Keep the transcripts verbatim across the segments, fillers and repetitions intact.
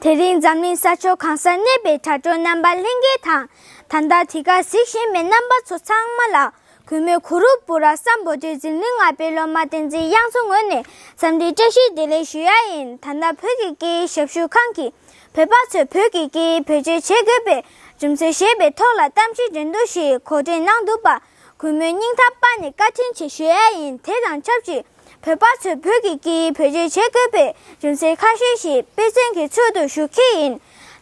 དེ་རིང་འཛམ་གླིང་ས་ཕྱོགས་གང་སར་གནས་པའི་དྲ་གྲོགས་རྣམ་པ་ལྷན་རྒྱས་དང་། ད་ལྟ་དེ་གར་གཟིགས་བཞིན་པའི་རྣམ་པ་ཚོ་ཚང་མ་ལ། གུས་མོས་གུ་རུ་བུ་ར་སམ་བྷོ་ཊའི་འཛམ་གླིང་ལྔ་པའི་སློབ་མ་བསྟན་འཛིན་དབྱངས་མཚོ་ངོས་ནས་འཚམས་འདྲིའི་བཀྲ་ཤིས་བདེ་ལེགས་ཞུ་ཡ་ཡིན། ད་ལྟ་བོད་ཀྱི་སྐད་ཡིག་ཞབས་ཞུ་ཁང་གིས་བོད་པ་ཚོས་བོད་ཀྱི་སྐད་ཡིག་བེད་སྤྱོད་བྱེད་དགོས་པའི་རྒྱུ་མཚན་ཞེས་པའི་ཐོག་ལ་གཏམ་བཤད་འགྲན་བསྡུར་ཞིག་གོ་སྒྲིག་གནང་འདུག་པ། གུས་མོའི་སྙིང་ཐག་པ་ནས་བཀའ་དྲིན་ཆེ་ཞུ་ཡ་ཡིན། དེ་དང་ཆབས་ཅིག་བོད་པ་ཚོས་བོད་ཀྱི་སྐད་ཡིག་བེད་སྤྱོད་བྱེད་དགོས་པའི་རྒྱུ་མཚན་ཁ་ཤས་ཤིག་དཔེ་མཚོན་གྱི་ཚུལ་དུ་ཞུ་གི་ཡིན།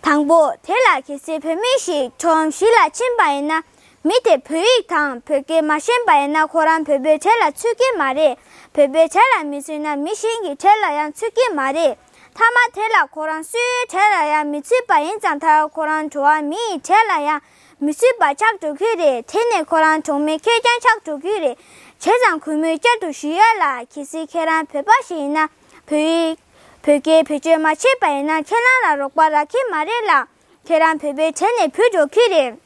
དང་པོ། དེ་ལ་གལ་སྲིད་བོད་མི་ཞིག་ཁྲོམ་གཞི་ལ་ཕྱིན་པ་ཡིན་ན། མི་དེས་བོད་ཡིག་དང་བོད་སྐད་མ་ཤེས་པ་ཡིན་ན་ཁོ་རང་བོད་པའི་གྲས་ལ་ཚུད་ཀྱི་མ་རེད། བོད་པའི་གྲས་ལ་མི་ཚུད་ན་མི་གཞན་གྱི་གྲས་ལ་ཡང་ཚུད་ཀྱི་མ་རེད། མཐའ་མ་དེ་ལ་ཁོ་རང་སུའི་གྲས་ལ་ཡང་མི་ཚུད་པ་ཡིན་ཙང་ད་ཁོ་རང་འགྲོ་བ་མི་ཡི་གྲས་ལ་ཡང་མི་ཚུད་པ་ཆགས་འགྲོ་གི་རེད། དེ་ནས་ཁོ་རང་གྲོགས་མེད་ཁེར་རྐྱང་ཆགས་འགྲོ་གི་རེད། བྱས་ཙང་གུས་མོས་བསྐྱར་དུ་ཞུ་ཡ་ལ། གལ་སྲིད་ཁྱེད་རང་བོད་པ་ཞིག་ཡིན་ན་བོད་ཡིག་བོད་སྐད་བེད་སྤྱོད་མ་བྱས་པ་ཡིན་ན་ཁྱེད་རང་ལ་རོགས་པ་རག་གི་མ་རེད་ལ། ཁྱེད་རང་བོད་པའི་གྲས་ནས་བུད་འགྲོ་གི་རེད།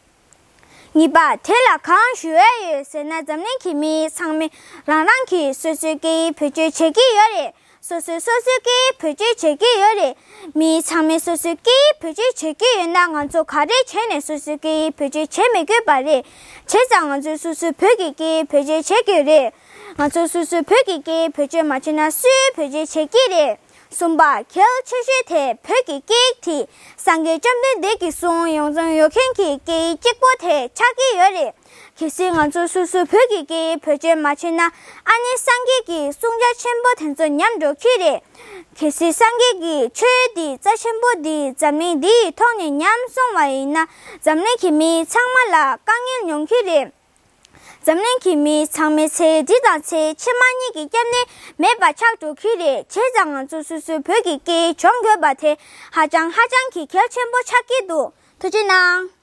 གཉིས་པ། དེ་ལ་གང་ཞུ་ཡ་ཡོད་ཟེར་ན། འཛམ་གླིང་གི་མི་ཚང་མས་རང་རང་གི་སོ་སོའི་སྐད་ཡིག་བེད་སྤྱོད་བྱེད་ཀྱི་ཡོད་རེད། སོ་སོས་སོ་སོའི་སྐད་ཡིག་བེད་སྤྱོད་བྱེད་ཀྱི་ཡོད་རེད། མི་ཚང་མས་སོ་སོའི་སྐད་ཡིག་བེད་སྤྱོད་བྱེད་ཀྱི་ཡོད་ན་ང་ཚོ་ག་རེ་བྱས་ནས་སོ་སོའི་སྐད་ཡིག་བེད་སྤྱོད་བྱེད་མི་དགོས་པ་རེད། བྱས་ཙང་ང་ཚོས་སོ་སོའི་བོད་ཀྱི་སྐད་ཡིག་བེད་སྤྱོད་བྱེད་དགོས་རེད། ང་ཚོས་སོ་སོའི་བོད་ཀྱི་སྐད་ཡིག་བེད་སྤྱོད་མ་བྱས་ན་སུས་བེད་སྤྱོད་བྱེད་ཀྱི་རེད། གསུམ་པ། གལ་ཆེ་ཤོས་དེ་བོད་ཀྱི་སྐད་ཡིག་དེ་སངས་རྒྱས་བཅོམ་ལྡན་འདས་ཀྱིས་གསུངས་ཡོངས་རྫོགས་ཡོད་མཁན་གྱི་སྐད་ཡིག་གཅིག་པོ་དེ་ཆགས་ཀྱི་ཡོད་རེད། གལ་སྲིད་ང་ཚོ་སོ་སོའི་བོད་ཀྱི་སྐད་ཡིག་བེད་སྤྱོད་མ་བྱས་ན་ཨ་ནི་སངས་རྒྱས་ཀྱི་གསུང་རྒྱ་ཆེན་པོ་དེ་ཚོ་ཉམས་འགྲོ་གི་རེད། གལ་སྲིད་སངས་རྒྱས་ཀྱི་ཆོས་འདི་རྩ་ཆེན་པོ་འདི་འཛམ་གླིང་འདི་ཡི་ཐོག་ནས་ཉམས་སོང་བ་ཡིན་ན་འཛམ་གླིང་གི་མི་ཚང་མ་ལ་དཀའ་ངལ་ཡོང་གི་རེད། འཛམ་གླིང་གི་མི་ཚང་མའི་ཚེ་འདི་དང་ཚེ་ཕྱི་མ་གཉིས་ཀྱི་སྐྱབས་གནས་མེད་པ་ཆགས་འགྲོ་གི་རེད། བྱས་ཙང་ང་ཚོ་སོ་སོའི་བོད་ཀྱི་སྐད་ཡིག་སྦྱོང་དགོས་པ་དེ་ཧ་ཅང་ཧ་ཅང་གི་གལ་ཆེན་པོ་ཆགས་ཀྱི་འདུག་ཐུགས་རྗེ་གནང་།